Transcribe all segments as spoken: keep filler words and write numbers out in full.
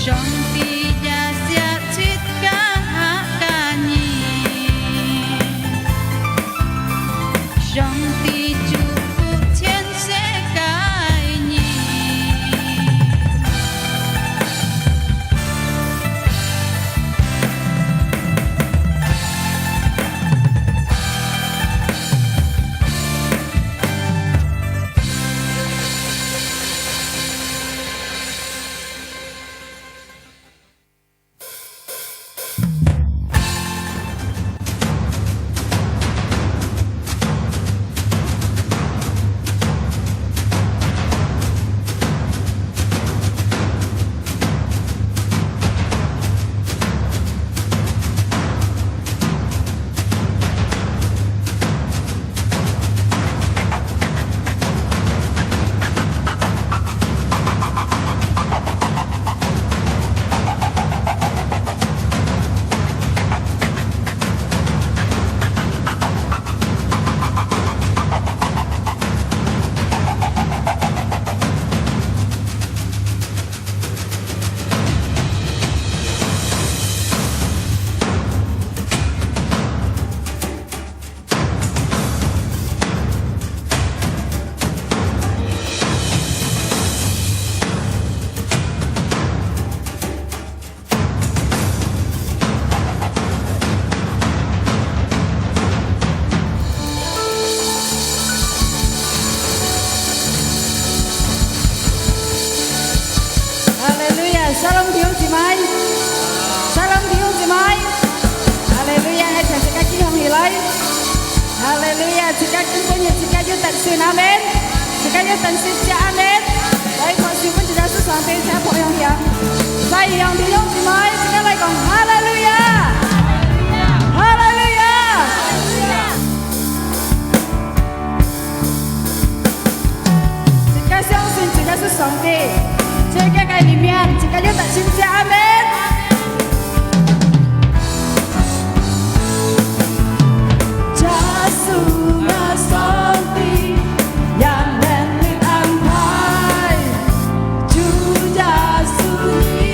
上帝也惜自家客家人，上帝祝福全世界人。 哈利路亞！Shalom，弟兄姊妹！Shalom，弟兄姊妹！哈利路亞！𠊎請自家企䟘起來！哈利路亞！自家今晡日自家有得勝，阿門！自家有得勝，阿門！來，拍手分自家主上帝，請拍響響！再向弟兄姊妹，自家來講：哈利路亞！哈利路亞！ 自家相信，自家係上帝，自家个裡面，自家有得勝，阿門。耶穌啊，上帝，仰望你安排，主耶穌，你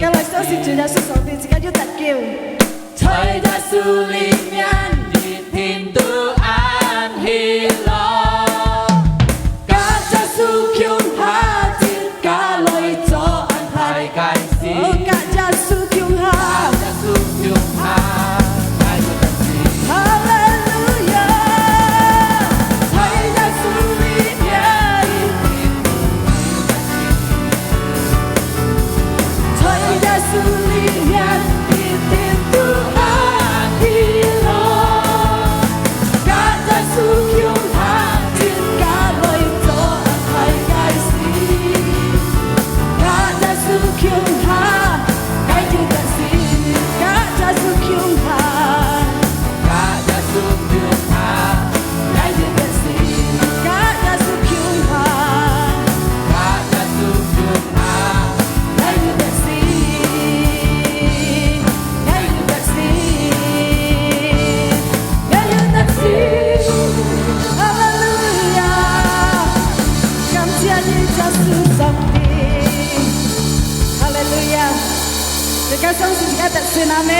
自家來相信主耶穌上帝，自家就得救。在耶穌裡面，一定都恁喜樂。佮耶穌共下，自家來做恁大个事。哦，佮耶穌共下。佮耶穌共下，𠊎有得勝。哈利路亞！在耶穌裡面，一定都有得勝。 在耶穌裡面，一定都恁喜樂。佮耶穌共下，自家來做恁大个事。佮耶穌共下，𠊎有得勝。佮耶穌共下。 佮耶穌共下，𠊎有得勝。佮耶穌共下，佮耶穌共下，𠊎有得勝，𠊎有得勝，𠊎有得勝。哈利路亞！感謝你，耶穌上帝。哈利路亞！ 自家相信自家得勝，阿門。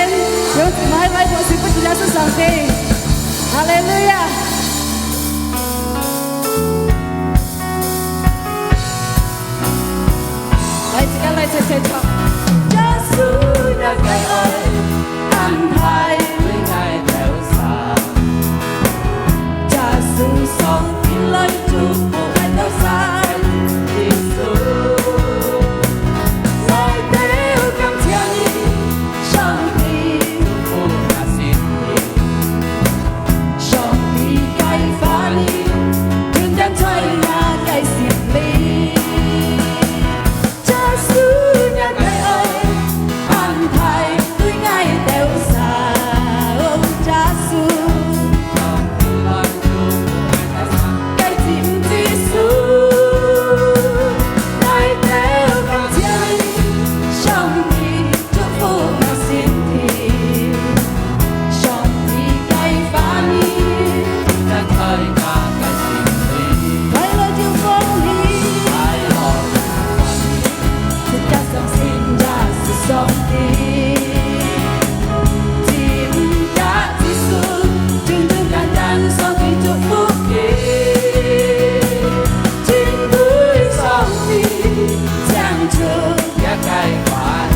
用姊妹來拍手分主耶穌上帝。哈利路亞！來，自家來齊齊唱。耶穌若个愛，安排對𠊎兜儕。 耶穌上帝來祝福𠊎兜儕，耶穌。𠊎兜感謝你，上帝祝福𠊎心靈。上帝个話語，定定在𠊎个心裡。 耶穌若个愛，安排對𠊎兜儕，哦，耶穌。該真耶穌，𠊎兜感謝你，上帝 祝福𠊎心靈，上帝个話語，在大家个心裡。快樂就歡喜，快樂就歡喜，自家相信耶穌上帝。真个耶穌，真真簡單，上帝祝福佢。真對上帝，將就 這个話語，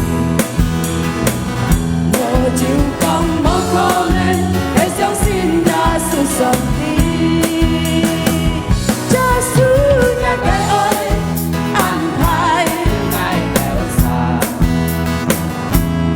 無就講無可能，愛相信耶穌上帝。耶穌若个愛，安排𠊎兜儕。 耶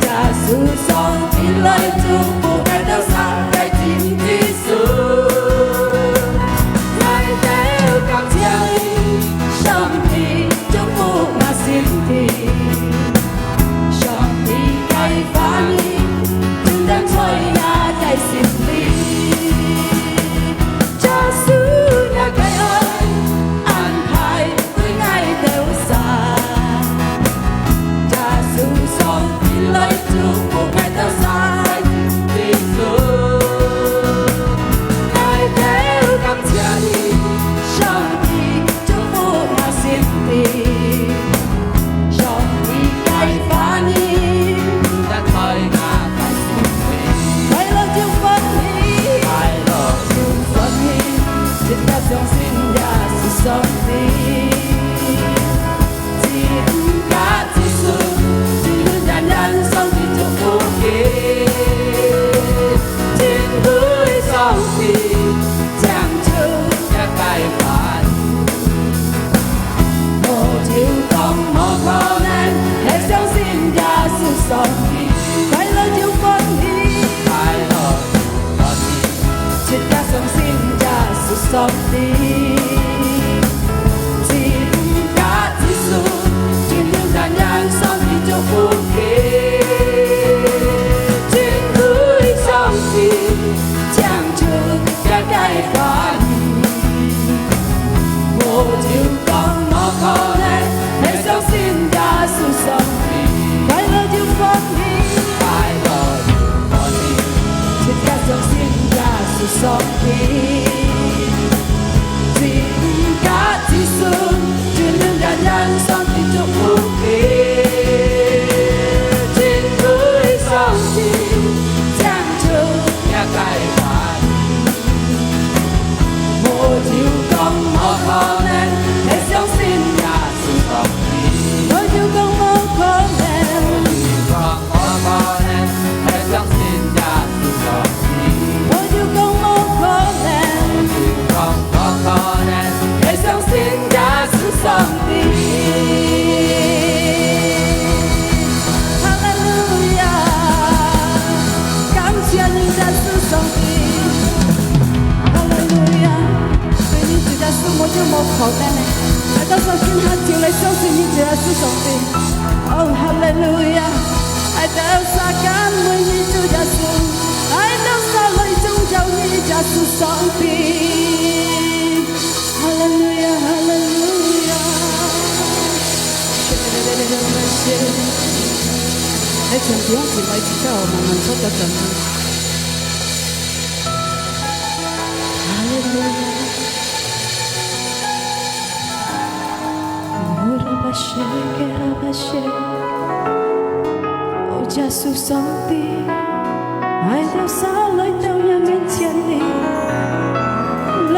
好个呢。𠊎兜儕今下就來相信你，主耶穌上帝。哦，哈利路亞！𠊎兜儕感恩你，主耶穌。𠊎兜儕來榮耀你，耶穌上帝。哈利路亞，哈利路亞！來，請弟兄姊妹一道慢慢坐到轉去。哈利路亞！ 哦，耶穌上帝，𠊎兜儕來到若面前哩，來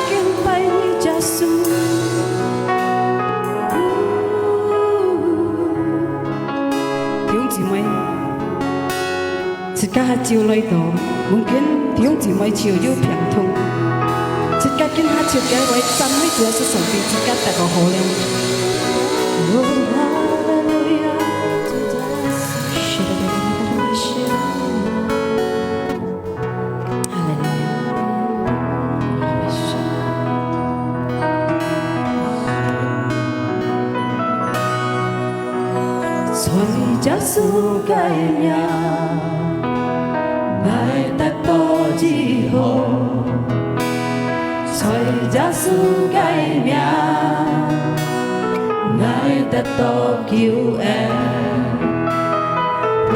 敬拜你，耶穌。弟兄姊妹， 自家就來到，mungkin弟兄姊妹就有病痛，自家今下就該來讚美主耶穌上帝，自家得到好了。哦，哈利路亞！哈利路亞！ 在耶穌个名，𠊎得到醫好。在耶穌个名，𠊎得到救恩。父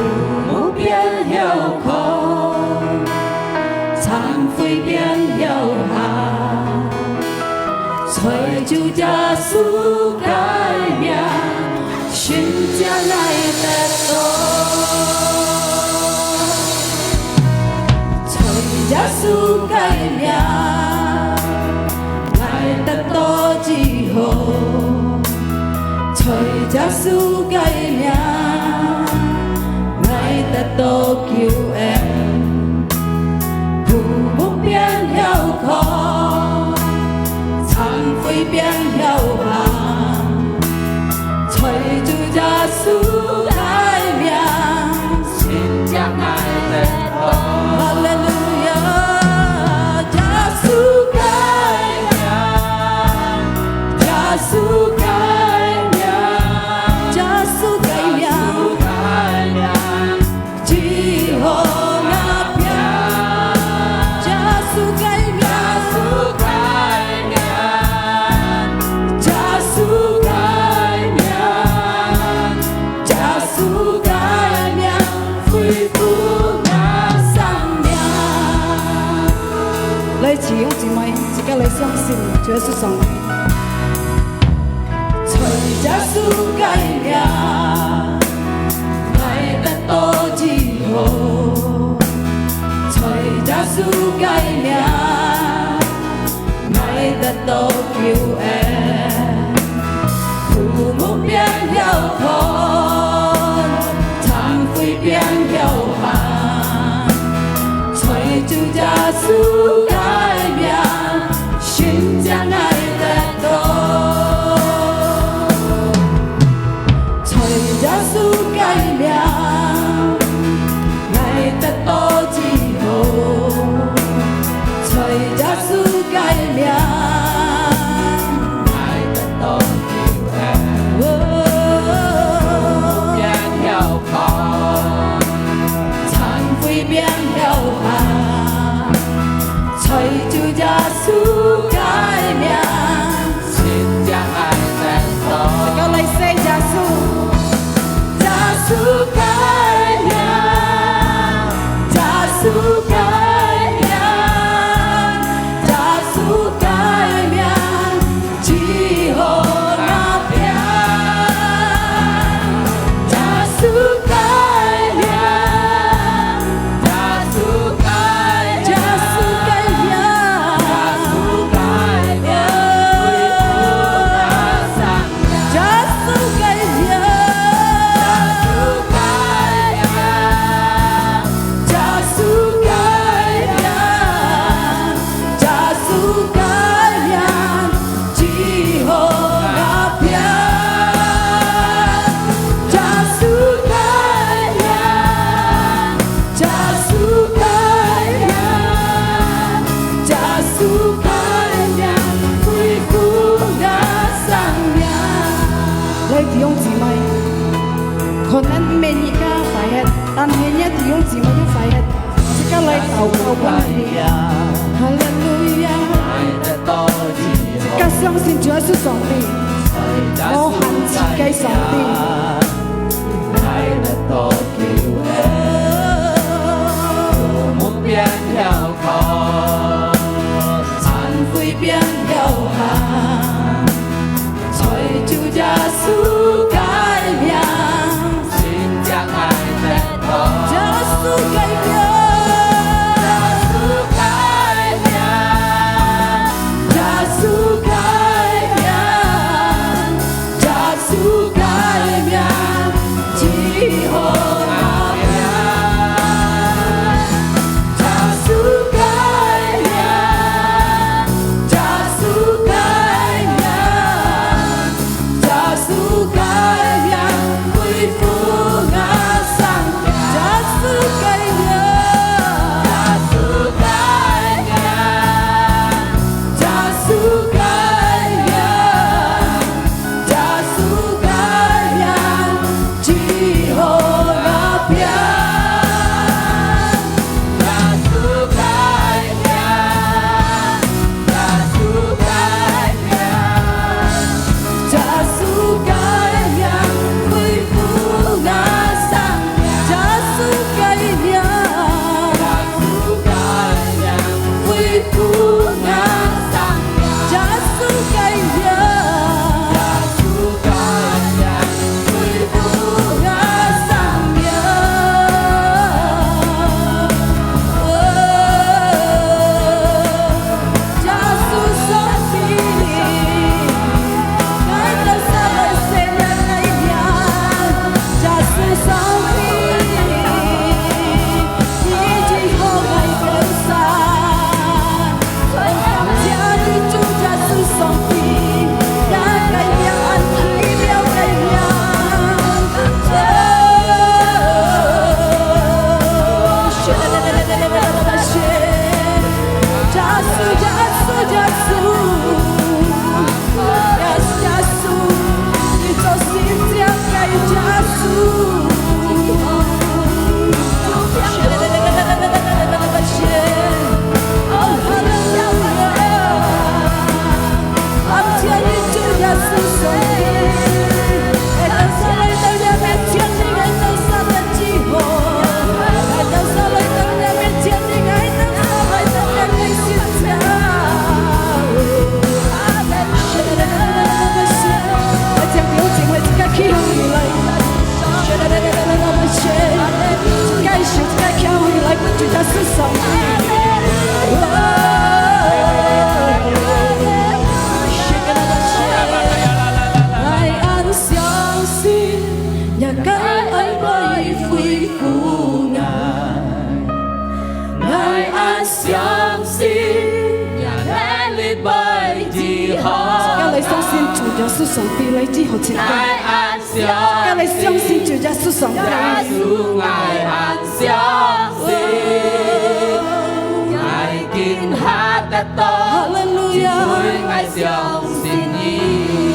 母變曉看，懺悔變曉行。在主耶穌个名， 神蹟𠊎得到。在耶穌个名，𠊎得到醫好。在耶穌个名，𠊎得到救恩。 父母變曉看，懺悔變曉行，在主耶穌个名，神蹟𠊎得到。哈利路亞！耶穌个名，耶穌个名，耶穌个名。 醫好𠊎病。耶穌个名，耶穌个名，耶穌个名，耶穌个名，恢復𠊎生命。來，弟兄姊妹，自家來相信，主耶穌上帝。 在耶穌个名，𠊎得到醫好。在耶穌个名，𠊎得到救恩。父母變曉看，懺悔變曉行。在主耶穌个名， 神蹟𠊎得到。在耶穌个名，𠊎得到醫好。在耶穌个名，𠊎得到救恩。哦，變曉看，懺悔變曉行。 在主耶穌个名。神蹟𠊎得到。大家來say耶穌。耶穌个名，耶穌个名，耶穌个名， 醫好𠊎病。耶穌个名，耶但係呢，弟兄姊妹都快樂，自家來禱告分佢。哈利路亞！自家相信主耶穌上帝，無限制个上帝。 自家來相信主耶穌上帝來治好自家。自家來相信主耶穌上帝。哈利路亞！感謝你，耶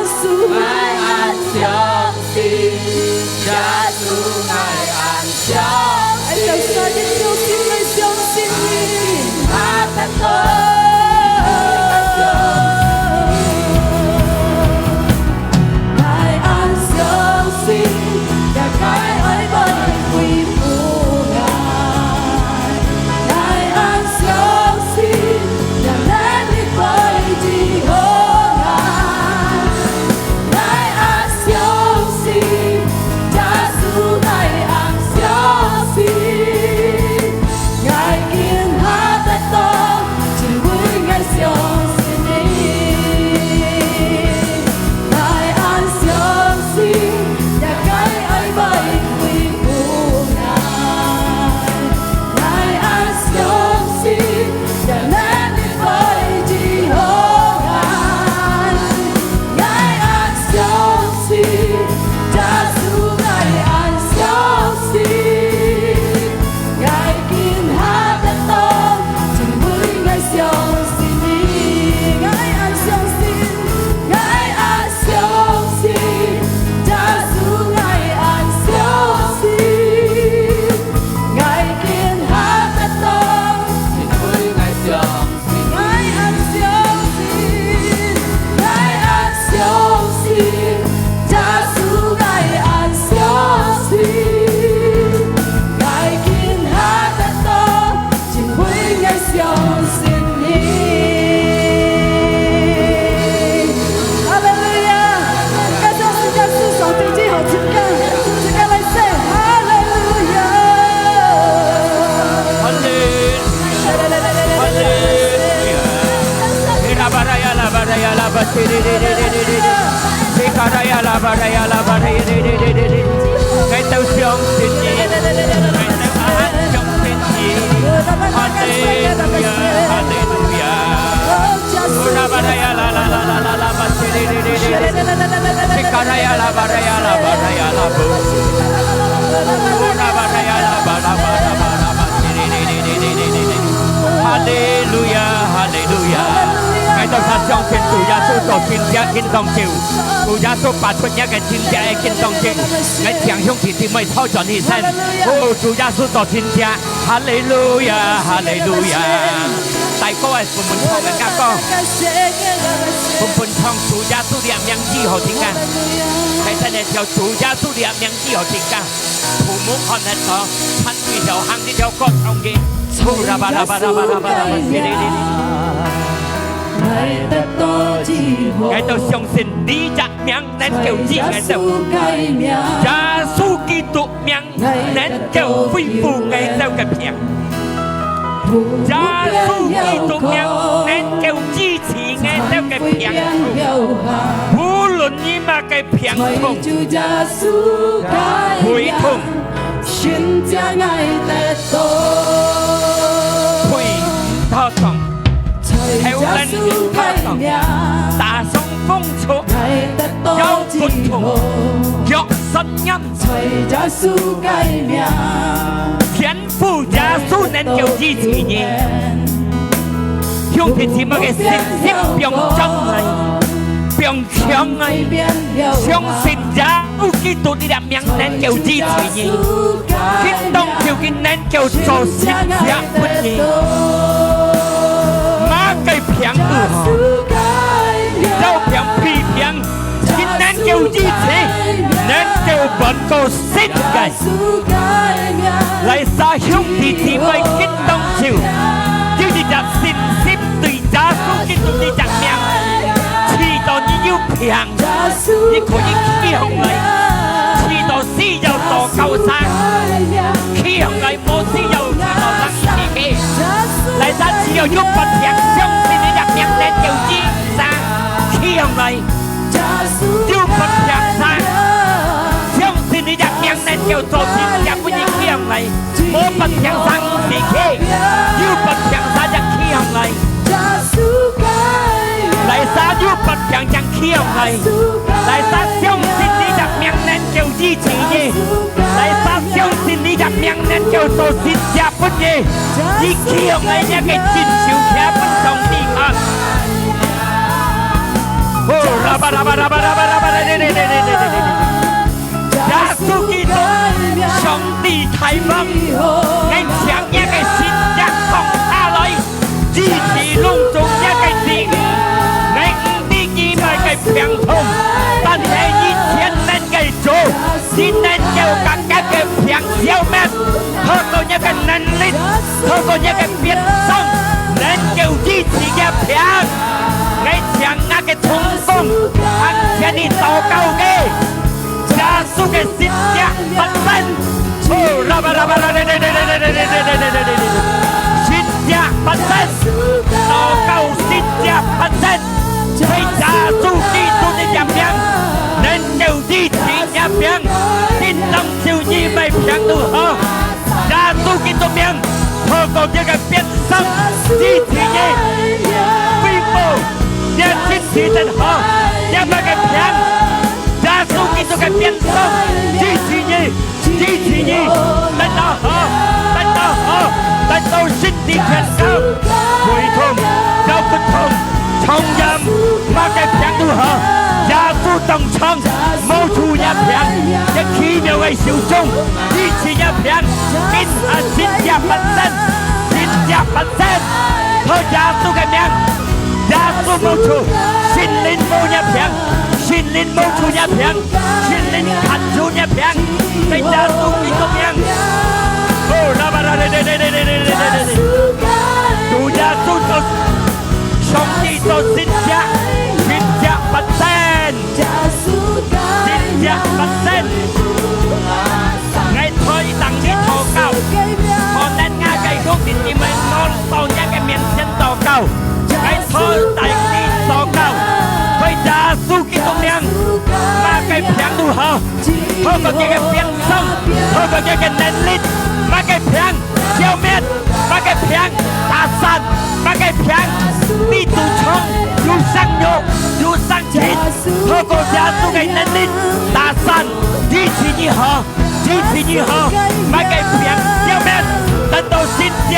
穌。愛到儕一條心來相信你。哈利路亞，哈利路亞！𠊎兜儕相信主耶穌做神蹟，今當晝，主耶穌發出若个神蹟个今當晝，𠊎請兄弟姊妹坐轉起身，哦，主耶穌做神蹟，哈利路亞，哈利路亞！大哥个分分唱个歌，分分唱主耶穌个名字好聽啊！大聲个叫主耶穌个名字好聽啊！ 父母看得到，參佢條行，佢條歌唱个。𠊎兜相信你隻名能夠醫𠊎兜，耶穌基督名能夠恢復𠊎兜个病。 耶穌基督名能夠醫治𠊎兜个病痛，無論你麼个病痛，背痛，背頭痛，頭疼頭疼，打傷風錯，腰骨痛，腳痠軟。 天父耶穌能夠醫治你。兄弟姊妹个信心放強來，放強來，相信耶穌基督你个名能夠醫治你。今當晝佢能夠做神蹟分你。麼个病都好，腰病、皮病， 佢能夠醫治，能夠換過新个。來，儕兄弟姊妹今當晝，有一隻信心對耶穌基督這隻名，知道你有病，你可以企䟘來，知道需要禱告儕，企䟘來。 無需要祈禱儕企起。來，儕只要有發病，相信你隻名能夠醫儕，企䟘來。有發病儕，相信你隻名能夠做神蹟分你，企䟘來。無發病儕毋使企，有發病儕正企䟘來。來，儕有發病正企䟘來。來，儕相信你隻名能夠醫治你。 來，儕相信你隻名能夠做神蹟分你，你企䟘來，若个正手擎分上帝看。哦，啦吧啦吧啦吧啦吧啦吧，耶穌基督，上帝大王，𠊎請若个神蹟降下來。 醫治攏總若个病，𠊎毋知佢麼个病痛，但係你全能个主，你能夠共佢个病消滅，透過若个能力，透過若个鞭傷，能夠醫治若病。𠊎請若个同工，向前你禱告个。 耶穌个神蹟發生。哦，啦吧啦吧啦，神蹟發生，禱告神蹟發生，在耶穌基督个名，能夠醫治若病，今當晝你个病都好。耶穌基督名，透過這个鞭傷，醫治你，恢復你身體得好，你麼个病， 耶穌基督个鞭傷，醫治你，醫治你，得到好，得到好，得到身體健康，背痛、腰骨痛、腸炎，麼个病都好，耶穌當場摸出若病，這奇妙个手中，醫治若病，今下神蹟發生，神蹟發生，靠耶穌个名。 耶穌摸出，聖靈摸若病，聖靈摸出若病，聖靈看出若病，在耶穌基督名。哦，啦吧啦，主耶穌做，上帝做神蹟，神蹟發生，神蹟發生。 𠊎在等你禱告，可能𠊎个兄弟姊妹無到若个面前禱告，𠊎在等你禱告，在耶穌基督名，麼个病都好，透過佢个鞭傷，透過佢个能力，麼个病消滅，麼个病打散，麼个病你肚腸有生肉，有生 透過耶穌个能力打散，醫治你好，醫治你好，麼个病了免，得到神蹟，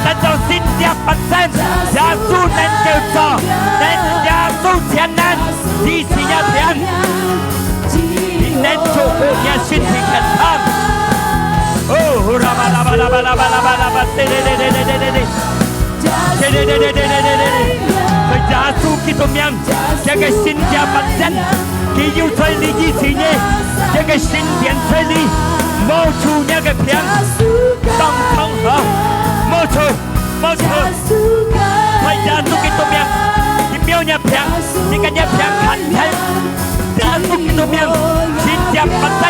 得到神蹟發生，耶穌能夠做，能耶穌全能，醫治若病，你能祝福若身體健康。哦，啦吧啦吧啦吧啦吧啦吧啦吧，對对对对对对对对。 耶稣基督名，這个神蹟發生，佢有在你以前呢，這个神殿在你，無除若个病，當中好，無除，無除，在耶穌基督名，佢沒有若病，你个若病看天。 耶穌基督名，神蹟發生，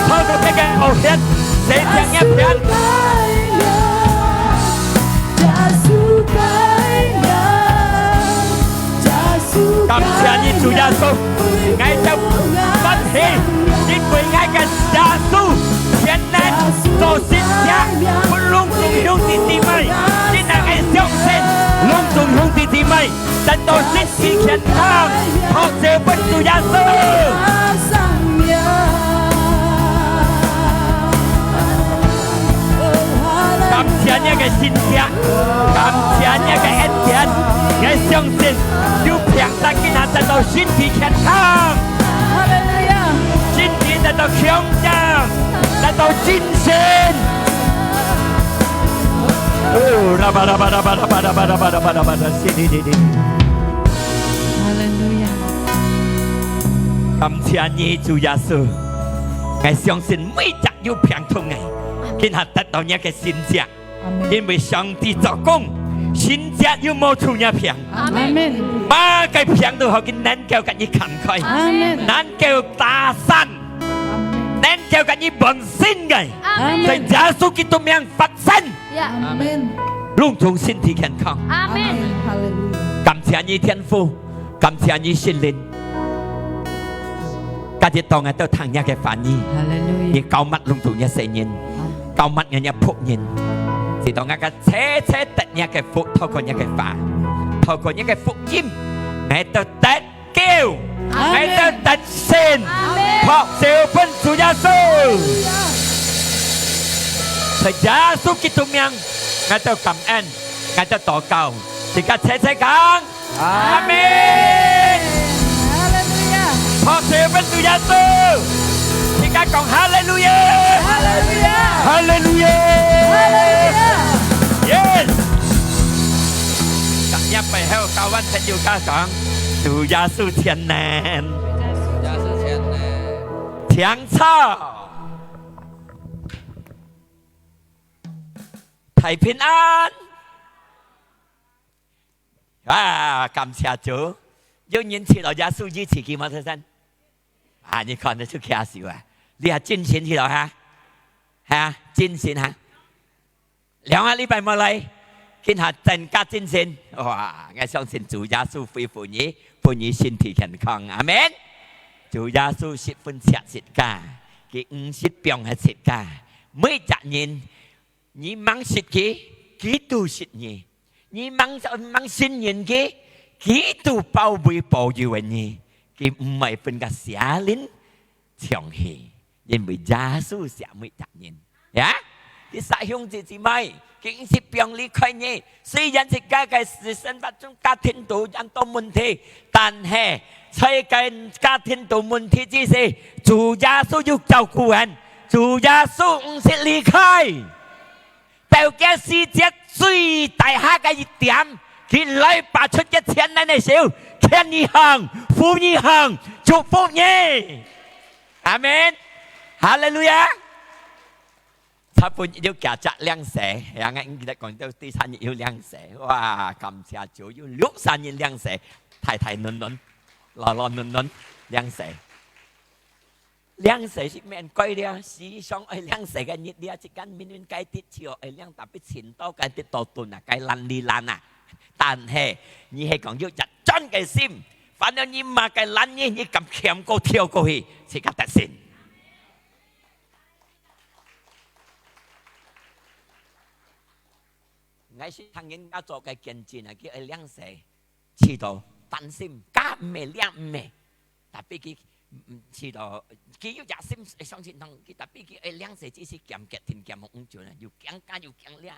透過這个寶血，洗淨若病。感謝你，主耶穌，𠊎兜歡喜，因為𠊎个耶穌全能做神蹟，分攏總兄弟姊妹，今日𠊎相信，攏總兄弟姊妹。 得到身體健康，拍手分主耶穌。感謝若个神蹟，感謝若个恩典，𠊎相信有病个今下得到身體健康，哈利路亞！身體得到強壯，得到精神。哦，啦吧啦吧啦吧啦吧啦吧啦吧啦吧啦吧啦，是的的的。 哈利路亞！感謝你，主耶穌。𠊎相信每隻有病痛个，今下得到若个神蹟，阿門。因為上帝做工，神蹟又無除若病。阿門。麼个病都好，佢能夠甲你看開，阿門。能夠打散，阿門。能夠甲你換新个，阿門。在耶穌基督名發生。 呀。阿門。攏總身體健康。阿門。哈利路亞。感謝你，天父，感謝你，聖靈。今日當𠊎兜聽若个話語，哈利路亞。你膏抹攏總若細人，膏抹𠊎若僕人，使到𠊎个切切得若个福，透過若个話，透過若个福音，𠊎兜得 救，阿門。𠊎兜得勝，阿門。拍手分主耶穌。在耶穌基督名，𠊎兜感恩，𠊎兜禱告，自家齊齊講，阿門。哈利路亞。拍手分主耶穌，自家講哈利路亞，哈利路亞，哈利路亞，哈利路亞。Yes。 十年背後，交換朋友家講，主耶穌全能。主耶穌全能。請坐。大平安。啊，感謝主。有人知道耶穌醫治佢無？先生？啊，你看，你就舉手啊。你還精神起來哈？哈？精神哈？ 兩個禮拜無來，今下增加精神。哇，𠊎相信主耶穌恢復你，分你身體健康。阿門。主耶穌十分惜自家，佢毋識放忒自家。每隻人，你吂識佢，佢都識你；你吂，吂信任佢，佢都包圍保佑你。佢毋會分个邪靈 搶去，因為耶穌惜每隻人。呀，佢惜兄弟姊妹，佢毋識放離開你。雖然自家个生活中家庭都恁多問題，但係在該家庭都問題之時，主耶穌有照顧人，主耶穌毋識離開。 到該世界最底下个一點，佢來拔出一千人个手，牽你行，扶你行，祝福你。阿門。哈利路亞。差不多有幾隻領洗，呀，𠊎記得講到第三日有領洗，哇，感謝主，有六三人領洗，大大嫩嫩，老老嫩嫩領洗。 領洗係免該了，時常愛領洗个日了，一間明明該滴就愛領，tapi盡多該滴到斷啊，該爛哩爛啊。但係你係講有一專个心，反正你麼个爛呢，你敢牽過跳過去，自家得勝。𠊎係聽人家做个見證啊，佢愛領洗，試到擔心，敢毋係領毋係？ Tapi佢嗯，試著，佢有隻心相信上帝，tapi佢愛領洗只係減極定減毋準啊，又驚加又驚掠。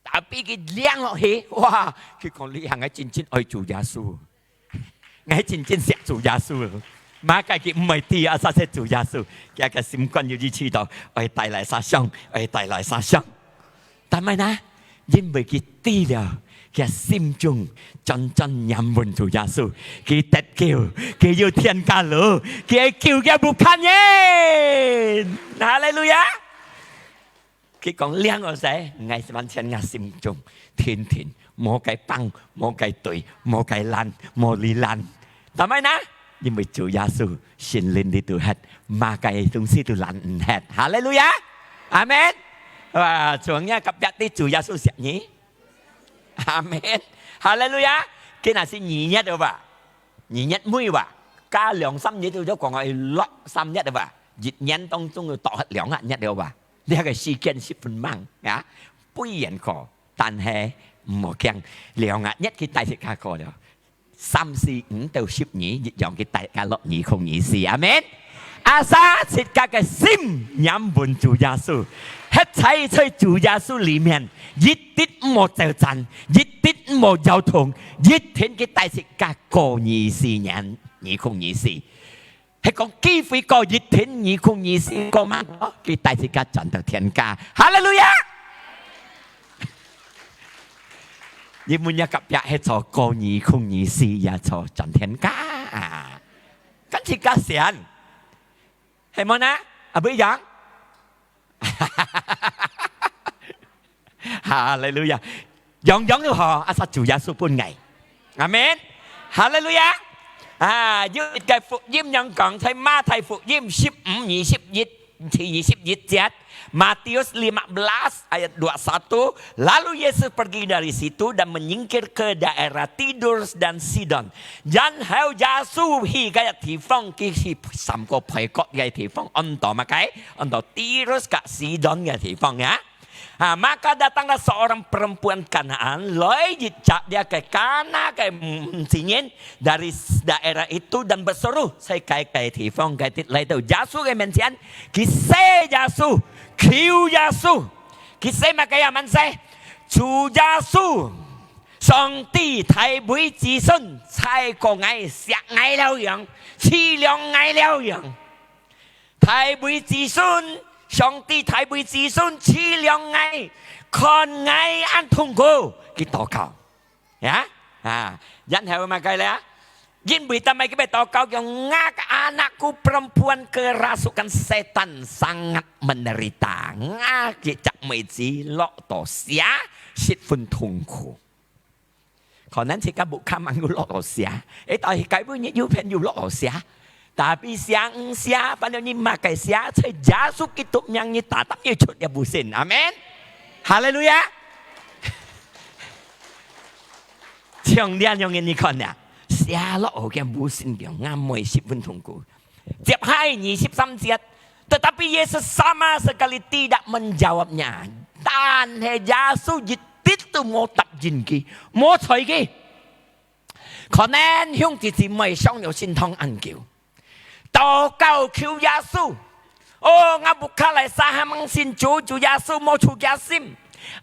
Tapi佢領落去，哇！佢講：「你行，𠊎真正愛主耶穌，𠊎真正惜主耶穌。」Maka佢毋會知啊，啥係主耶穌，佢个心肝有意識到，愛帶來殺傷，愛帶來殺傷。但係呢，因為佢知了，佢心中專專仰望主耶穌，佢得救，佢有天家路，佢愛救佢屋下人。哈利路亞！佢講：「領我洗，𠊎完全𠊎心中天天，無該放，無該對，無該攔，無哩攔。」但係呢，因為主耶穌聖靈裡肚歇，麼个東西都攔毋歇。哈利路亞！阿門！哇，總要隔壁知主耶穌惜你。阿門！哈利路亞！佢若係二月个話，二月尾話，加兩三日就講愛落三月个話，一年當中就度忒兩個月个話，這個時間十分猛啊，不然可，但係毋好驚，兩個月佢帶自家過了。 三四五到十二，一樣佢帶自家落二空二四，阿門。Asal自家个心仰望主耶穌，歇在在主耶穌裡面，一滴毋好走散，一滴毋好搖動，一定佢帶自家過二四年，二空二四。 係講機會過一天，二空二四過嘛，佢帶自家轉到天家。哈利路亞！你問若隔壁係坐過二空二四，也坐轉天家啊？跟自家想，係無呢？啊，毋一樣。哈利路亞！樣樣都好，asal主耶穌分𠊎。阿門。哈利路亞！啊，有一個福音樣講，在馬太福音十五二十一，二十一節，Matius lima belas ayat dua satu, lalu Yesus pergi dari situ dan menyingkir ke daerah Tirus dan Sidon. 然後耶穌去該地方，佢去三個背角个地方，安到麼个？安到Tirus佮Sidon个地方啊。 Ha, maka datanglah seorang perempuan Kanaan, 來一隻這个迦南个女人 dari daerah itu dan berseru, 在該个地方个，來到耶穌个面前，佢洗耶穌，求耶穌，佢洗麼个啊？問洗，主耶穌，上帝大衛子孫，在過𠊎，惜𠊎了樣，飼養𠊎了樣。 大衛子孫，上帝大衛子孫，飼養𠊎，看𠊎恁痛苦，佢禱告。Ya？啊，然後麼个咧？因為但係佢个禱告，講，「吾个anakku perempuan kerasukan setan sangat menderita。」吾个隻妹子落到邪，十分痛苦。 可能自家屋下吂有落到邪，會到該位你有朋友落到邪，tapi邪毋邪，反正你麼个邪，在耶穌基督名你tetap愛出這步先。阿門。哈利路亞。像這樣个你看啊，邪落到个步先，吾妹十分痛苦。 接下二十三節，tetapi Yesus sama sekali tidak menjawabnya。但係耶穌一滴都無答應佢，無睬佢。可能兄弟姊妹想到心痛恁久，禱告求耶穌：「哦，吾屋下來儕還吂信主，主耶穌無觸厥心。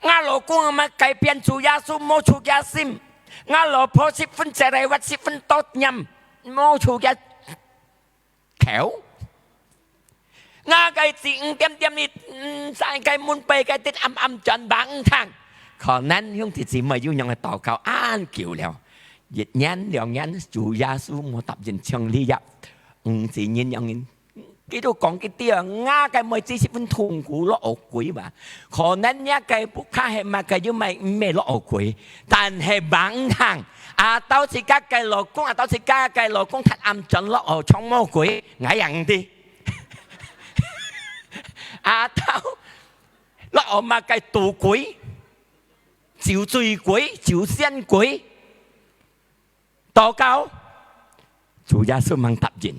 吾老公還吂改變，主耶穌無觸厥心。吾老婆十分cerewet，十分多念，無觸厥 口。」吾个子女點點你，嗯，在該門背个，直暗暗轉吂聽。可能兄弟姊妹有樣个禱告恁久了，一年兩年，主耶穌無答應，像這隻女人樣，佢都講佢知啊，吾个妹子十分痛苦落鬼嘛。 可能若个屋下係麼个，又毋係，毋係落惡鬼，但係吂聽，atau自家个老公，atau自家个老公忒閹轉落惡，像魔鬼，𠊎也毋知。Atau落惡麼个賭鬼、酒醉鬼、酒仙鬼， 禱告，主耶穌吂答應，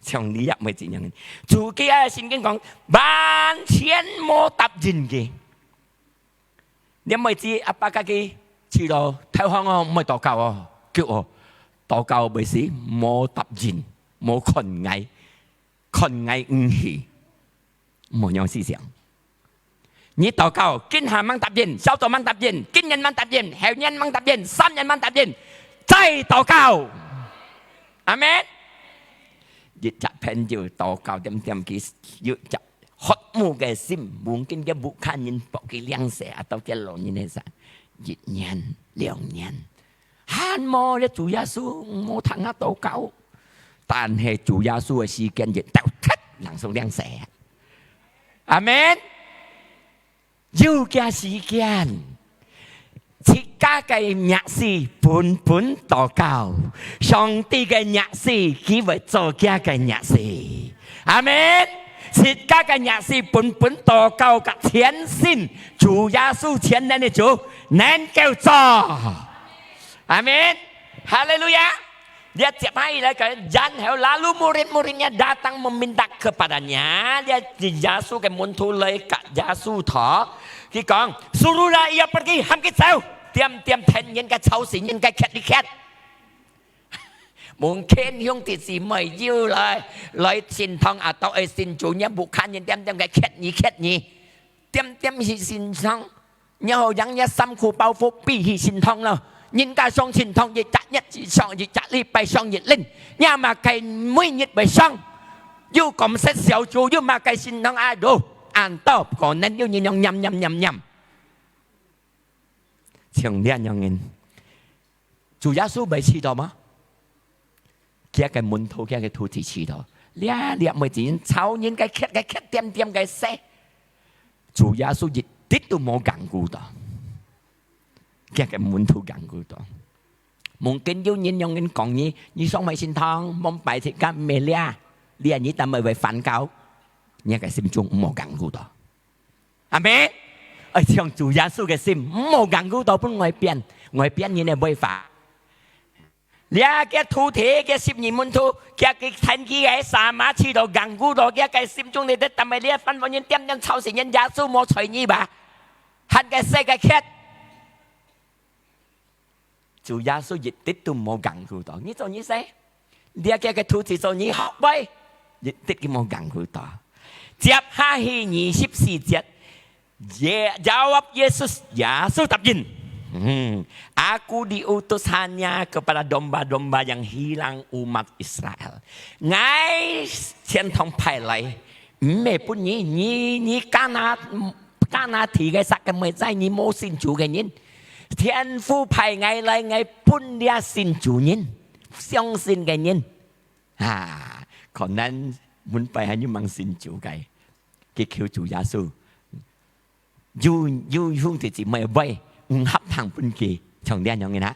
像這隻妹子樣。主个聖經講，完全無答應佢。這妹子阿爸佮佢試著投降哦，毋愛禱告哦，叫哦，禱告毋係無答應。無看𠊎，看𠊎毋起，無樣思想。你禱告，今下吂答應，小組吂答應，今年吂答應，後年吂答應，三年吂答應，再禱告。阿門。一隻朋友禱告，點點佢有一隻渴慕个心，mungkin佢屋下人幫佢領洗，啊，到佢老人个時，一年、兩年，還無咧，主耶穌，無聽𠊎禱告。但係主耶穌个時間一到，噠，langsung領洗啊！阿門。有佢个時間，自家个弱勢本本禱告，上帝个弱勢佢會做佢个弱勢。阿門。自家个弱勢本本禱告，甲全心，主耶穌全能个主能夠做。阿門。哈利路亞。 Dia接下來个，然後lalu murid-muridnya datang meminta kepadanya。Dia耶穌个門徒來甲耶穌討，佢講：「Suruhlah ia pergi，喊佢走，點點騙人个，吵死人个，㧒你㧒。」Mungkin兄弟姊妹有來，來聖堂啊，到愛信主，你屋下人點點个㧒你㧒你，點點去聖堂。 然後將若衫褲包袱背去聖堂咯。人家上聖堂一隻月上一隻禮拜上一輪，若麼个每日會上，又講識小組，又麼个聖堂啊，都恁多，可能有人樣念念念念。像這樣人，主耶穌會試著嗎？佢个門徒，佢个徒弟試著，這這妹子吵人个㧒个㧒，點點个事。 主耶穌一滴都無䀐顧到，佢个門徒䀐顧到。Mungkin有人樣人講你，你上麼个聖堂，往拜自家毋係這，這你等會會反教，你个心中毋好䀐顧到。阿門。愛像主耶穌个心，毋好䀐顧到分外邊，外邊人个話。 這个徒弟，个十二門徒，佢个天氣个sama試著䀐顧到佢个心中裡，但係這番話人點點吵死人，耶穌無睬你吧？喊个細个㧒，主耶穌一滴都無䀐顧到。你做你事，這个个徒弟做你學妹，一滴都無䀐顧到。接下去二十四節， Ye-，jawab Yesus, Yesus答應。Hmm. Aku diutus hanya kepada domba-domba yang hilang umat Israel. 𠊎聖堂派來，毋係分你，你，你迦南，迦南地个撒該妹仔，你無信主个人。天父派𠊎來，𠊎分這信主人，相信个人。啊，可能門背還有吂信主个，佢求主耶穌。 有，有兄弟姊妹會毋合聽分佢，像這樣个啦。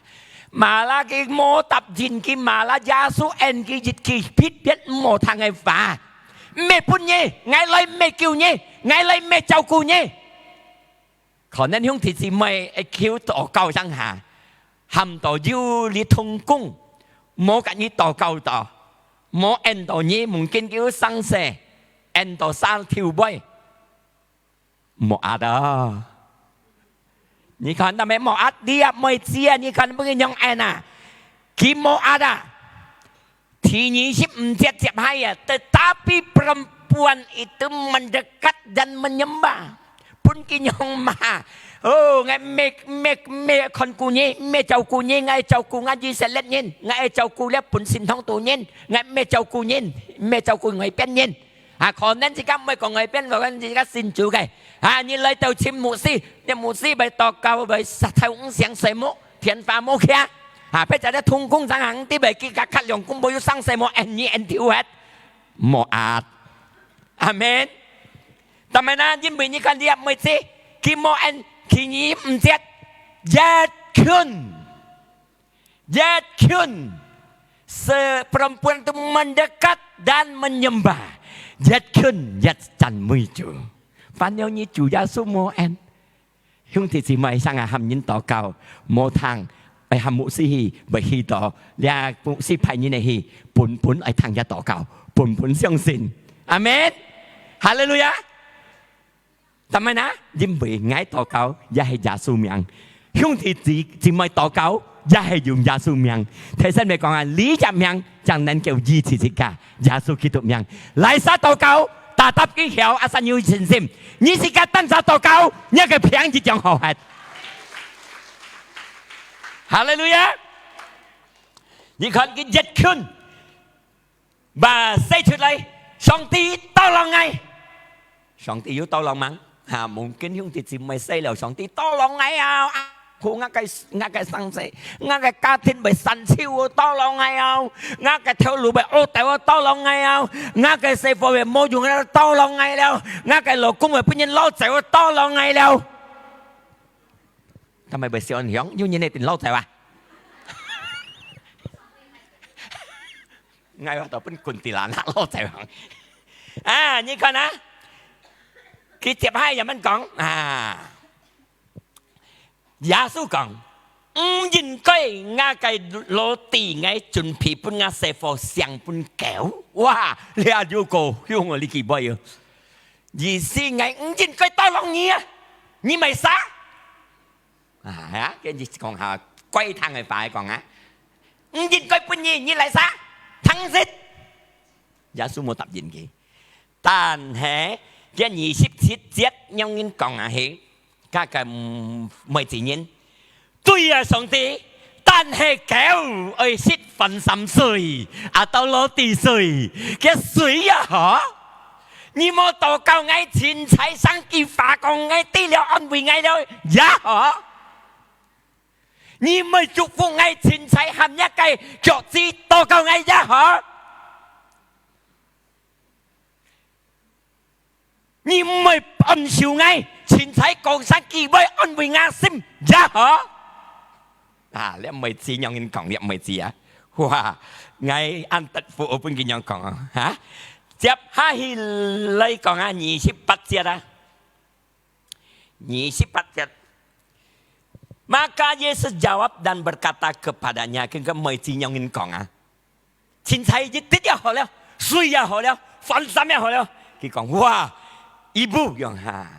Malah佢無答應佢，malah耶穌應佢一句別別毋好聽个話。毋係分你，𠊎來毋係救你，𠊎來毋係照顧你。可能兄弟姊妹會求禱告上下，喊到有你同工，無甲你禱告到，無應到你，mungkin佢有生事，應到生頭尾。 無壓啊！你看，但係無壓，這妹子啊，你看分佢仰般啊？佢無壓啊！第二十五節接下啊，tetapi perempuan itu mendekat dan menyembah。分佢仰嘛？哦，𠊎毋係，毋係，毋係看顧你，毋係照顧你，𠊎愛照顧𠊎以色列人，𠊎愛照顧這本聖堂肚人，𠊎毋係照顧人，毋係照顧外邊人。 啊，可能自家毋會講外邊，可能自家信主个。啊，你來到尋牧師，你牧師會禱告，會頭五上睡目，電話無徛。啊，別隻咧同工上行，你會去甲較兩公婆有生事無？N你N T U hat。無壓。阿門。但係呢，因為你看你也毋會知，佢無N，佢你毋接，一群。 Yet kun, se-, perempuan itu mendekat dan menyembah. Yet kun, yet 讚美主。Phần nhiều你主耶穌無恩。兄弟姊妹，上下喊人禱告，無聽，愛喊牧師去，會去到，這牧師派人去，本本愛聽佢禱告，本本相信。阿門。哈利路亞。 但係呢，因為𠊎禱告也係耶穌名，兄弟姊，姊妹禱告也係用耶穌名。頭先你講啊，這隻名正能夠醫治自家，耶穌基督名。來儕禱告，tetap佢曉，asal你有信心。你自家單儕禱告，你个病一樣好忒。哈利路亞！你看佢越近，嘛，say出來，上帝tolong𠊎。上帝有tolong嗎？哈，mungkin兄弟姊妹say了，上帝tolong𠊎啊！啊，苦，𠊎个，𠊎个生死，𠊎个家庭會散手哦，tolong𠊎啊！𠊎个頭路會烏掉哦，tolong𠊎啊！𠊎个生活會無用了，tolong𠊎了！𠊎个老公會分人攞走哦，tolong𠊎了！但係會想想，有人一定攞走啊？ 𠊎話到分kuntilanak咯，就係。啊，你看啊，佢接下來恁樣講啊，耶穌講，毋應該𠊎个roti𠊎準備分𠊎細伙，送分狗。哇，這有夠凶哦，你幾倍哦！意思𠊎毋應該tolong你啊，你買啥？ 啊，呀，跟住講下，怪聽个話講啊，毋應該分你，你來啥？聽食。耶穌無答應佢。但係，這二十七節樣人講啊，係，該个，嗯，妹子人，對啊，上帝，但係狗愛食飯糝水，啊，到roti水，該水啊，吼？ 你無禱告𠊎，清采生句話講𠊎知了，安慰𠊎了也好。你毋愛祝福𠊎，清采喊若个腳趾禱告𠊎也好。你毋愛安守𠊎，清采講聲句話安慰𠊎心也好。啊，這妹子樣人講，這妹子啊，哇，𠊎恁得福，我分佢樣講啊，哈？ 接下去來講啊，二十八節啊。二十八節。Maka Yesus jawab dan berkata kepadanya，跟个妹子樣人講啊，清采一滴也好了，水也好了，飯糝也好了。佢講，哇，ibu樣哈，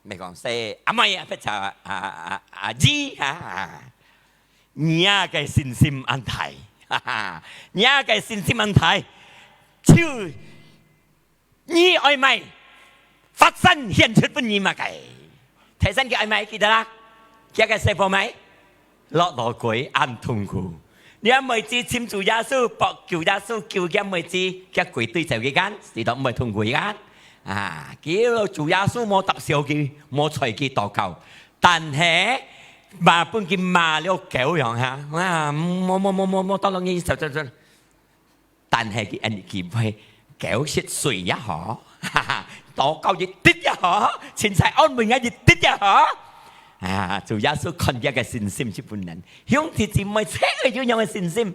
毋係講細阿妹啊，或者啊，啊，啊，阿姨哈，你个信心恁大，哈哈，你个信心恁大，就 你愛麼个？發生顯出分你麼个？頭先佢愛麼个？記得啦？佢个細伙麼个？落落鬼，恁痛苦。你阿妹子尋主耶穌，博求耶穌救佢阿妹子，佢鬼追走佢間，死到毋會痛苦佢間。啊，佢主耶穌無答笑佢，無睬佢禱告，但係嘛分佢罵了狗樣哈，啊，無無無無無，tolong你走走走。 但係佢恁佢會狗食水也好，禱告一滴也好，清采安慰𠊎一滴也好。啊，主耶穌看佢个信心係分人，兄弟姊妹，切愛有樣个信心。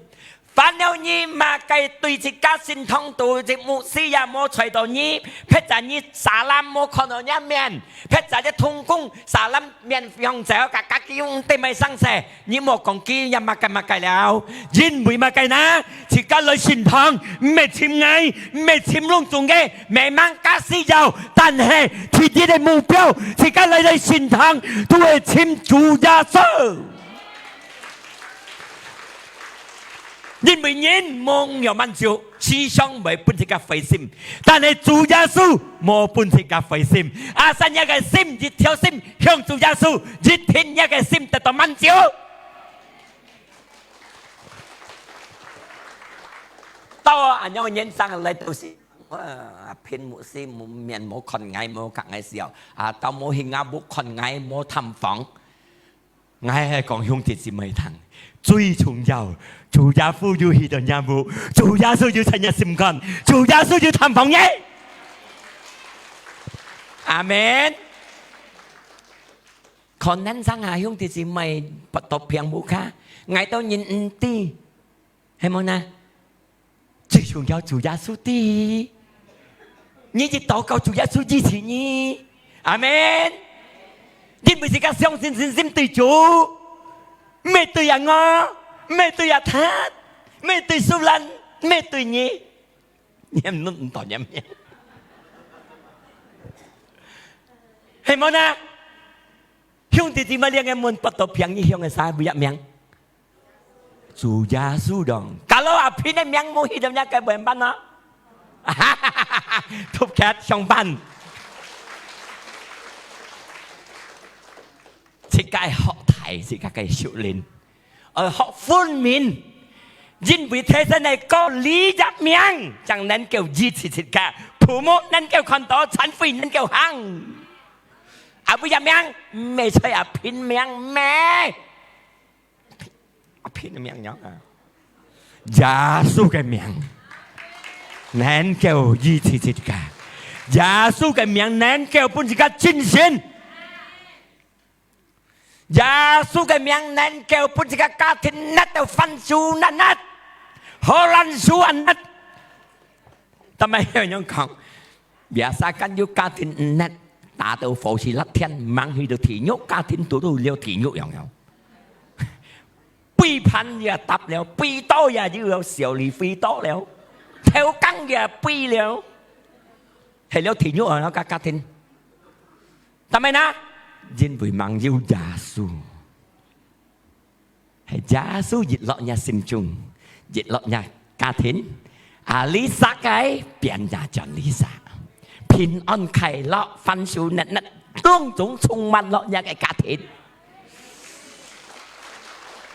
煩惱你麼个對自家信堂肚，這牧師也無睬到你，或者你salam無看到人面，或者這同工salam面向走，家家己用對面上勢。 你莫講佢也麼个麼个了，因為麼个呢？自家來聖堂，毋係尋𠊎，毋係尋攏總个，memang个需要，但係第一个目標，自家來來聖堂，都係尋主耶穌。因為人望有滿足，時常會分自家灰心，但係主耶穌無分自家灰心。Asal若个心一條心向主耶穌，一定若个心得到滿足。 到啊，恁樣个人生來到時，啊，偏無事，無面，無看𠊎，無看𠊎笑。啊，到無去啊，無看𠊎，無探訪。𠊎係講兄弟姊妹聽，最重要，主耶穌有去到若屋，主耶穌有在若心肝，主耶穌有探訪你。阿門。 可能上下兄弟姊妹，不到病無卡，𠊎兜人毋知，係無呢？最重要主耶穌知。你一禱告，主耶穌支持你。阿門。因為自家相信信心對主，毋係對人哦，毋係對阿達，毋係對蘇蘭，毋係對你。 念都毋懂念念。係無呢？兄弟姊妹，兩个門不到平，你向个啥位啊名？主耶穌講：「Kalau阿平个名無去到若个，會仰般啊？」特別上班。自家愛學大，自家个修煉，愛學分明，因為天生个个利益名，正能夠醫治自家，父母能夠看到，殘廢能夠行。阿妹个名，毋係在阿平名咩？ 阿平个名啊，耶穌个名能夠醫治自家，耶穌个名能夠分自家精神，耶穌个名能夠分自家家庭拿到番薯難難，荷蘭薯難難。但係有人講， Biasa kan有家庭毋得，打到火氣辣天，吂去到地獄，家庭堵到了地獄樣樣。飛盤也搭了，飛刀也有了，小李飛刀了，頭光也飛了，係了地獄啊，个家庭。但係呢，因為吂有耶穌。 係耶穌一落若心中，一落若家庭，啊，Lisa个變也轉Lisa，平安快樂，番薯難難，攏總充滿落若个家庭。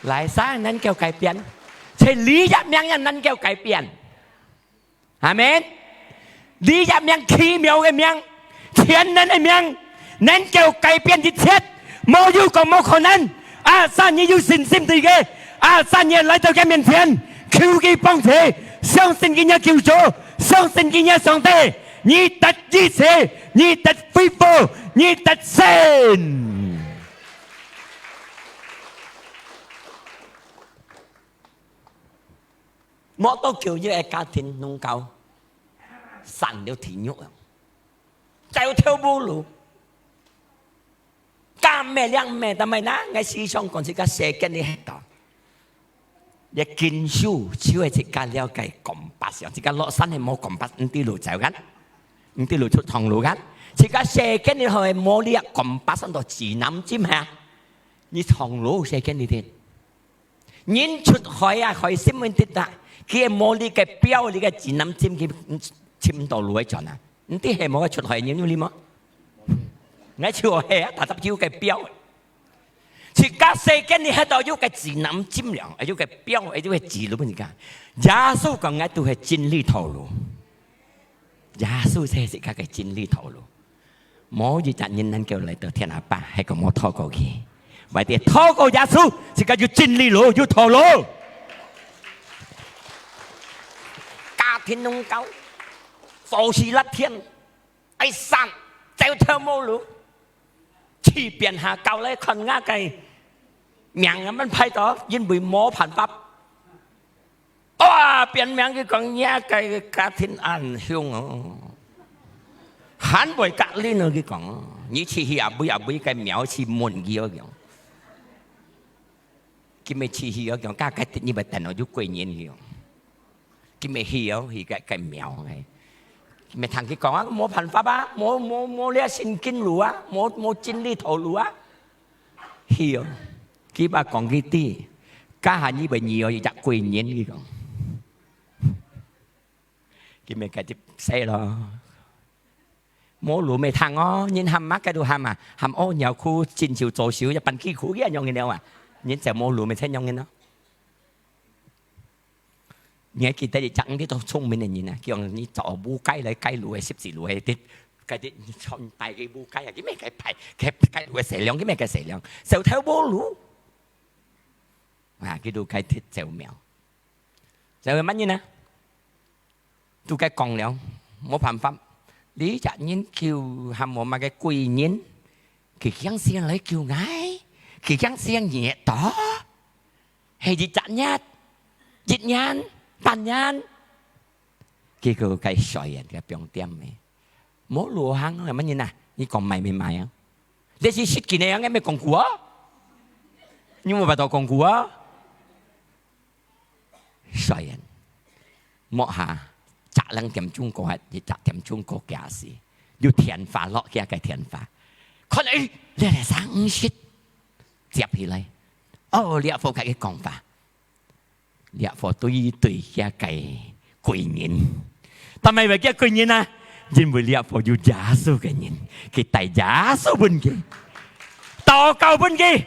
Lisa能夠改變，在你个名也能夠改變。 阿門。你个名，奇妙个名，全能个名，能夠改變一切，無有講無可能。啊，三你有信心對佢，啊，三你來到佢面前，求佢幫助，相信佢若救主，相信佢若上帝，你得醫治，你得恢復，你得勝。 無多久，一个家庭攏到散了地獄啊，走投無路。家咩兩咩，但係呢，𠊎時常講，自家世間裡歇到，這經書就係自家了解compass樣，自家落山係無compass，毋知路走kan，毋知路出長路kan。自家世間裡係無這compass，安到指南針哈，你長路世間裡頭。 人出海啊，海深問題啊，佢無這个表，這个指南針，佢尋到路會轉啊。毋知係無出海人有哩無？𠊎就係啊，打十九个表。自家世間裡歇到有个指南針了，有个表，有个指路分自家。耶穌講，𠊎都係真理道路。 耶穌係自家个真理道路。無一隻人能夠來到天阿爸，係講無透過佢。Vậy thì透過耶穌，自家有真理路，有道路。家庭攏到，火氣辣天，愛散，走投無路。去變下到來看𠊎个名啊，恁歹到，因為無辦法。 哇，變名佢講，若个家庭恁凶哦，還會隔離哦，佢講，你去去阿妹阿妹个廟去問佢哦，佢講。佢乜去去哦，講，該該你乜等哦，有貴人去哦。佢乜去哦，去个个廟个。乜聽佢講啊，無辦法啊，無無無這聖經路啊，無無真理道路啊。 去哦，佢爸講佢知，該下你會遇哦，一隻貴人，佢講。佢乜該直死咯。無路乜聽哦，人喊麼个都喊啊，喊屙尿褲、伸手做手，一般幾苦个樣个了啊，人就無路乜請樣个咯。 你還記得一隻你都聰明个人啊，叫你做烏雞來雞路个十字路个，該啲穿戴个烏雞啊，佢乜該排，該雞路个細量，佢乜該細量，走投無路。啊，佢都該鐵走廟。走个麼人啊？都該講了，無辦法。你隻人救還無麼个貴人，佢驚死人來救𠊎，佢驚死人熱到。 係一隻月、一年、半年，結果該衰人个放點个，無路行，麼人啊？你講買乜買啊？這係實際个，𠊎乜講古啊？你無辦法講古啊？衰人，莫下，十兩點鐘過後，一隻點鐘過幾時？有電話落去个電話，看，誒，這係三五十，接起來，哦，這副个講法。這伙對對佢个貴人。但係為佢貴人啊，因為這伙有耶穌个人，佢帶耶穌分佢，禱告分佢。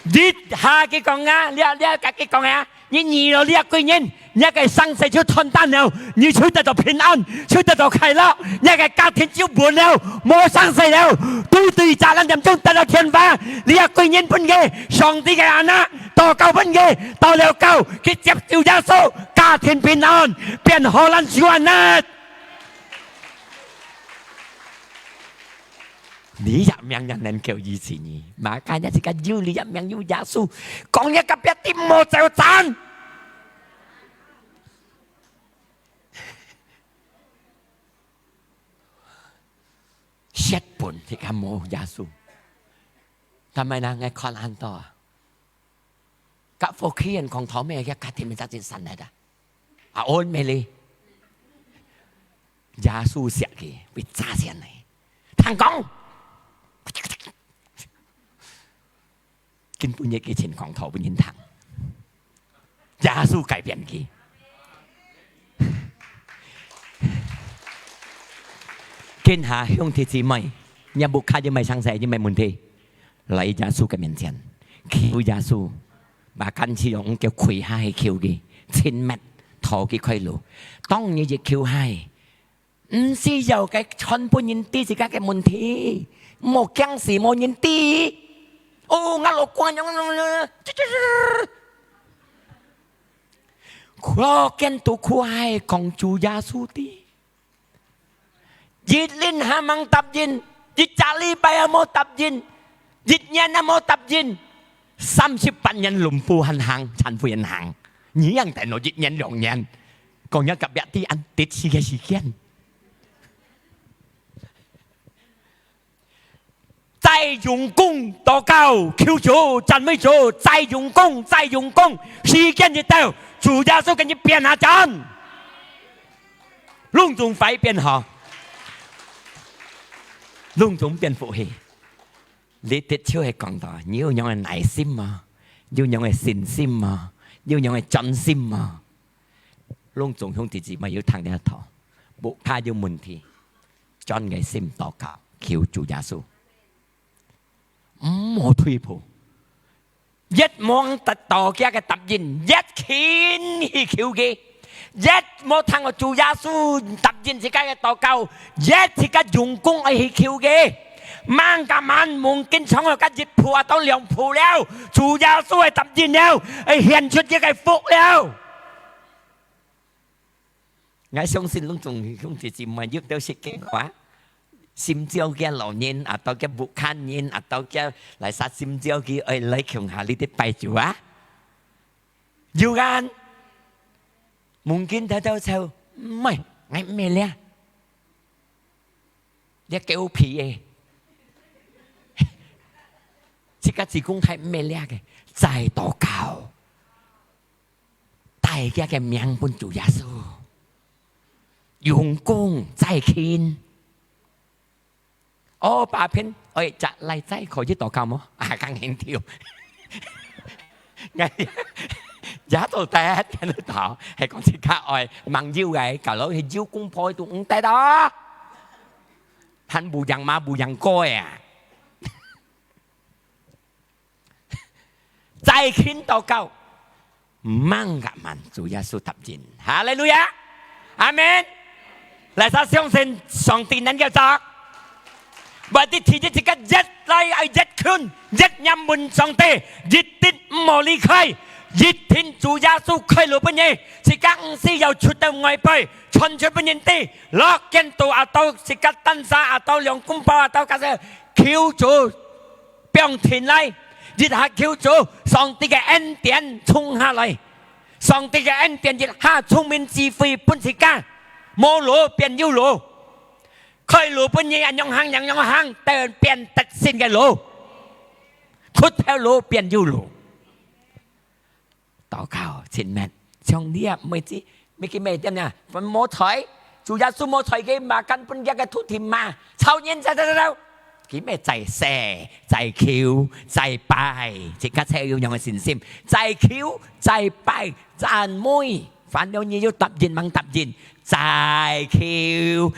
一下佢講啊，這這佢講啊，你遇到這貴人，你个生死就斷單了，你就得到平安，就得到快樂，你个家庭就穩了，無生死了，對對責任嚴重得到天花，這貴人分佢，上帝个anak，禱告分佢，禱了告，佢接受耶穌，家庭平安，變好人就恁呢。你這命也能夠醫治你，嘛，今日自家有你這命有耶穌，講你隔壁知無走zanc。舌本自家無耶穌，但係呢，𠊎看恁多啊。 甲福氣人講頭尾，佢家庭面真散忒啊。啊，安咩哩？耶穌惜佢，會炸先呢。聽講，今晡日个情況頭分人聽。耶穌改變佢。今下兄弟姊妹，你屋下有麼个生事，有麼个問題？ 來耶穌个面前，求耶穌，嘛，敢試用叫跪下去求佢，親密討佢開路。當你一求下去，毋需要个全部人知自家个問題，莫驚死無人知。哦，𠊎老公樣樣樣樣，咯，見到哭下去講主耶穌知。 一輪還吂答應，一隻禮拜也無答應，一年也無答應，三十八年lumpuh還行，殘廢還行，你樣等到一年兩年，講若隔壁知恁得勢个時間。 再用功禱告，求主，讚美主，再用功，再用功，時間一到，主耶穌跟你變下轉，攏總會變好，攏總變福氣。你的確係講到，你有樣个耐心嘛，有樣个信心嘛，有樣个專心嘛，攏總兄弟姊妹有聽這道，屋下有問題， 專个心禱告，求主耶穌，毋好退步。越望得到佢个答應，越勤去求佢；越無聽到主耶穌答應自家个禱告，越自家用功愛去求佢。慢个慢，mungkin長个一步啊到兩步了，主耶穌个答應了，會顯出佢个福了。 𠊎相信攏總兄弟姊妹有兜識个話，心焦个老人，啊，到个屋下人，啊，到个來煞心焦个，愛來共下你的拜主啊。有啊，mungkin偷偷笑，毋係，𠊎毋係了，這狗皮个，自家子公太毋係了个，再禱告。 帶佢个名分主耶穌，用功再勤。哦，把片，哎，再來再可以禱告無？啊，剛很跳。哎呀，也做得，聽得到，係講自家愛，吂有个，假如係有公婆都毋得哦。還無養媽，無養哥呀。 再勤禱告，慢个慢，主耶穌答應。哈利路亞！阿門！來，大家相信上帝能夠做。Berarti第一，自家越來愛越勤，越黏穩上帝，一定毋好離開，一定主耶穌開路分你，自家毋需要出到外背，傳出分人知，落間到啊到自家單儕啊到兩公婆啊到家姐，求主 放定來，一下求主，上帝个恩典衝下來，上帝个恩典一下聰明智慧分自家，無路變有路，開路分你恁樣行，恁樣行，等變得勝个路，窟頭路變有路。 禱告，親密，像你啊，每日，每日每點呀，分無睬，主耶穌無睬佢，嘛跟分佢个徒弟罵，吵人，吵，吵，吵，吵，佢乜再寫、再求、再拜，自家才有樣个信心。再求、再拜、讚美，煩惱你有答應吂答應，再求、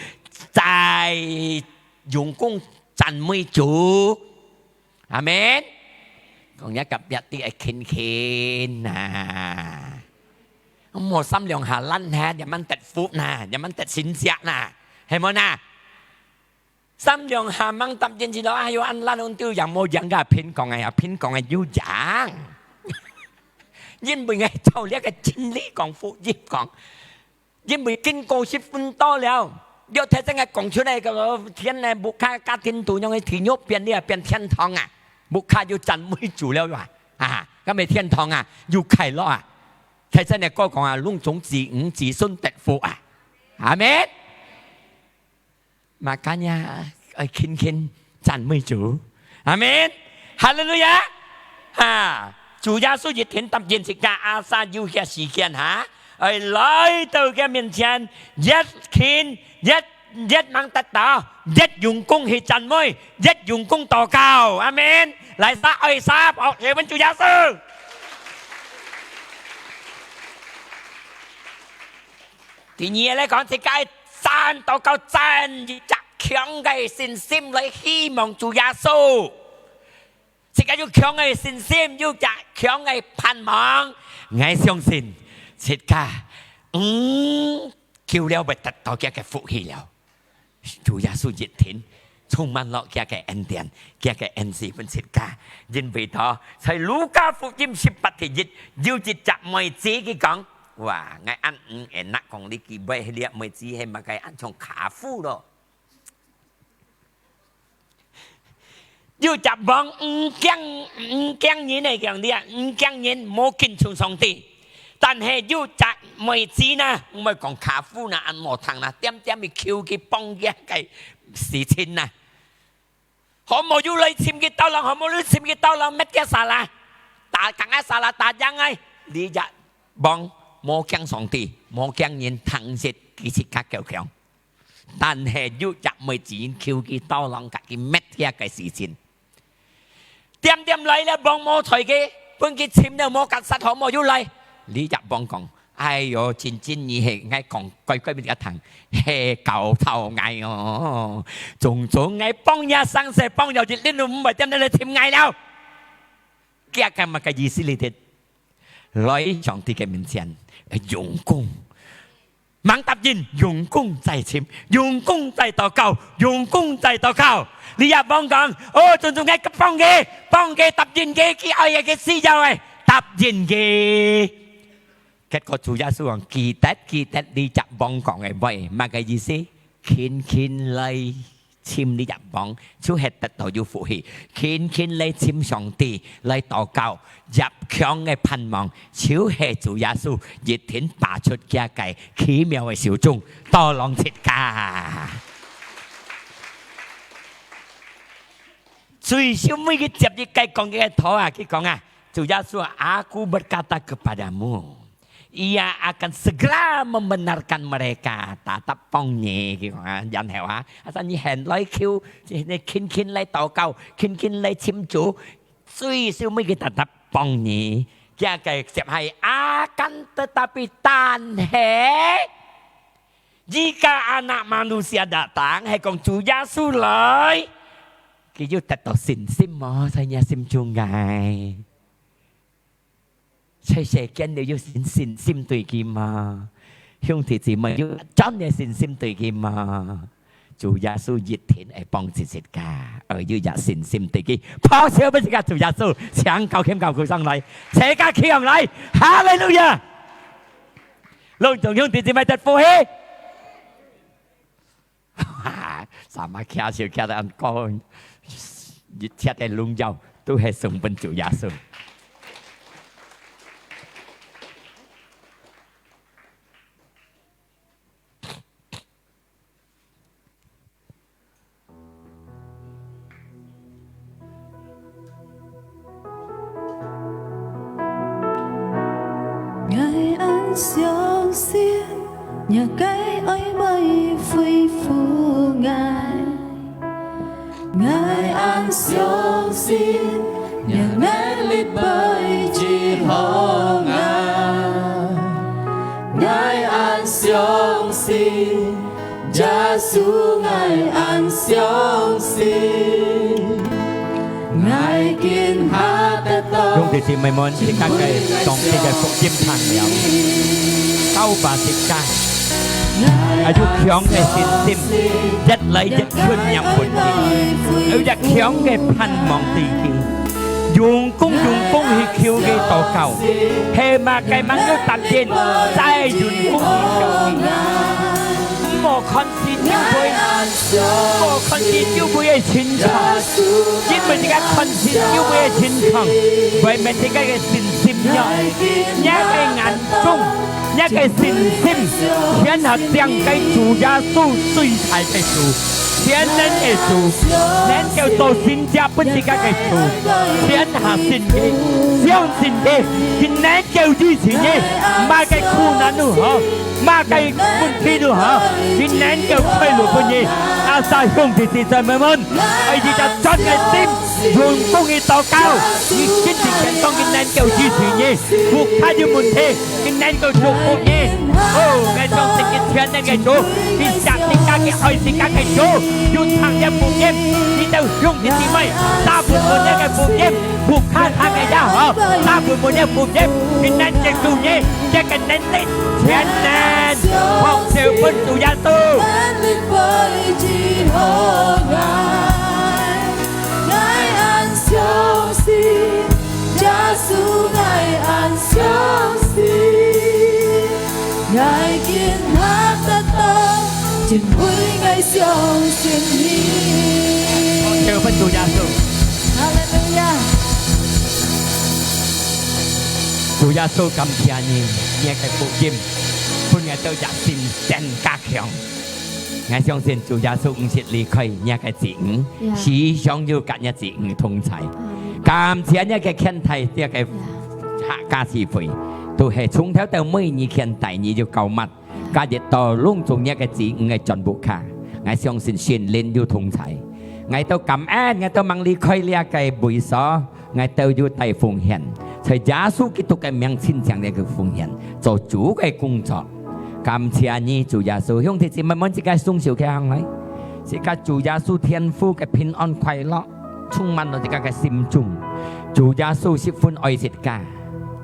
再用功讚美主。阿門。講一隔壁个近近啊，莫三兩下爛忒，也吂得福哪，也吂得神蹟哪，係無哪？三兩下吂答應之後，哎喲，恁爛，都贏無贏个，偏講个呀，偏講个有贏。因為𠊎照這个真理講，福音講，因為經過十分多了，了，頭先𠊎講出來个，天呢，屋下家庭都樣个地獄變了，變天堂啊，屋下就讚美主了哇，啊，該乜天堂啊，有快樂啊，頭先个歌講啊，攏總子女子孫得福啊，阿門。 Makanya，愛勤勤讚美主。阿門。哈利路亞。哈，主耶穌一定答應自家，asal有个時間哈，愛來到佢面前，越勤，越，越吂得到，越用功去讚美，越用功禱告。阿門。來，儕愛儕，拍手分主耶穌。 第二个來講，自家愛讚，禱告讚，一隻強个信心來希望主耶穌。自家有強个信心，有隻強个盼望。𠊎相信，自家，嗯，求了會得到佢个福氣了。 主耶穌一定充滿了佢个恩典，佢个恩賜分自家。因為到在路加福音十八第一，有一隻妹子佢講：「哇，𠊎恁毋enak講這句話，這妹子係麼个恁像卡夫咯。」 有隻王毋驚，毋驚人个，講你啊，毋驚人，無敬重上帝。但係有隻妹子呢，毋會講卡夫呢，恁無聽呢，點點去求佢幫佢个事情呢。好無有來尋佢斗郎，好無有尋佢斗郎，搣佢沙拉，打，講啊沙拉打贏个，你隻王無驚上帝，無驚人，聽日佢自家夠強。 但係有隻妹子求佢斗郎，甲佢搣佢个事情。點點來了，王無睬佢，分佢尋了無甲殺，好無有來。這隻王講：「哎喲，真真你係，𠊎講乖乖分你聽，係搞頭𠊎哦。總總𠊎幫你生死，幫了一輪，毋會點點來尋𠊎了。」佢个麼个意思呢？來上帝个面前，用功。 吂答應，用功再尋，用功再禱告，用功再禱告。這隻王講：「哦，總總𠊎幫佢，幫佢，答應佢，佢愛个，佢需要个，答應佢。」結果主耶穌講：「記得，記得，這隻王講个話，麼个意思？勤勤來 尋這隻王，就係得到有福氣。勤勤來尋上帝，來禱告，越強个盼望，就係主耶穌一定拔出佢个奇妙个手中，斗郎自家。」最收尾佢接一个講个道啊，佢講啊，主耶穌啊，「Aku berkata kepadamu, Ia akan segera membenarkan mereka。」Tatap幫你，佢講啊，然後啊，asal你肯來求，你勤勤來禱告，勤勤來尋主，最收尾佢tatap幫你。佢个接係akan tetapi，但係，jika Anak Manusia datang，係講主耶穌來，佢有得到信心無？在你心中个。 在世間你有信，信心對佢嗎？兄弟姊妹，有真个信心對佢嗎？主耶穌一定會幫助自家，愛有這信心對佢。拍手分自家主耶穌，請高興高舉上來，自家企起來，哈利路亞！攏總兄弟姊妹得福氣。 Sama，徛就徛到恁高，一切个榮耀都係送分主耶穌。 𠊎恁相信，若个愛會恢復𠊎。𠊎 相信，你能力會治好𠊎。𠊎恁相信，耶穌，𠊎恁相信，𠊎今下得到。兄弟姊妹們，自家个上帝个福音聽了，教化自家，啊，有強个信心，越來越 信仰本身，有一強个盼望對佢，用功用功去求佢禱告，係麼个吂有答應，再用功去求佢。莫看自己會，莫看自己會个情況，因為自家看自己會个情況，會免自家个信心弱，若个眼中 若个信心，全下將个主耶穌最大个主，全能个主，能夠做神蹟分自家个主，全下信佢，相信佢，佢能夠醫治你，麼个苦難都好，麼个問題都好，佢能夠開路分你。阿爸兄弟姊妹們，愛一隻專个心，用功去禱告，你真正看到佢能夠醫治你，屋下有問題， 佢能夠祝福你。哦，𠊎相信佢全能个主，佢惜自家，佢愛自家个主，有聽這福音，你兜兄弟姊妹，打分分這个福音，屋下聽个也好，打分分這福音，佢能接受你，這个能力全能，拍手分主耶穌。 𠊎恁相信，耶穌，𠊎恁相信，𠊎今下得到，因為𠊎相信你。拍手分主耶穌。哈利路亞。主耶穌，感謝你，你个福音，分𠊎兜一心真加強。 𠊎相信主耶穌毋識離開若个子女，呀。時常有佮若子女同在。阿們。感謝若个牽帶，若个呀。客家聚會，都係從頭到尾你牽帶，你有教導，呀。加入到攏總若个子女个轉屋下。𠊎相信聖靈有同在。𠊎兜感恩，𠊎兜吂離開這个會所。 𠊎兜有帶奉獻，在耶穌基督个名，親像這个奉獻，做主个工作。感謝你，主耶穌，兄弟姊妹們，自家雙手擎䟘來，自家主耶穌天父个平安快樂，充滿到自家个心中。主耶穌十分愛自家，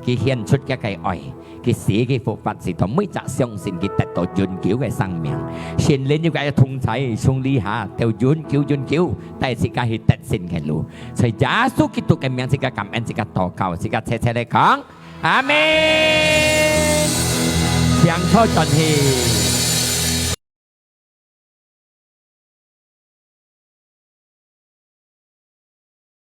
佢顯出佢个愛。 佢死，佢復活，使到每隻相信佢得到永久个生命。聖靈有佢个同在，從這下到永久、永久，帶自家去得勝个路。在耶穌基督个名，自家感恩，自家禱告，自家齊齊來講，阿們。請坐轉去。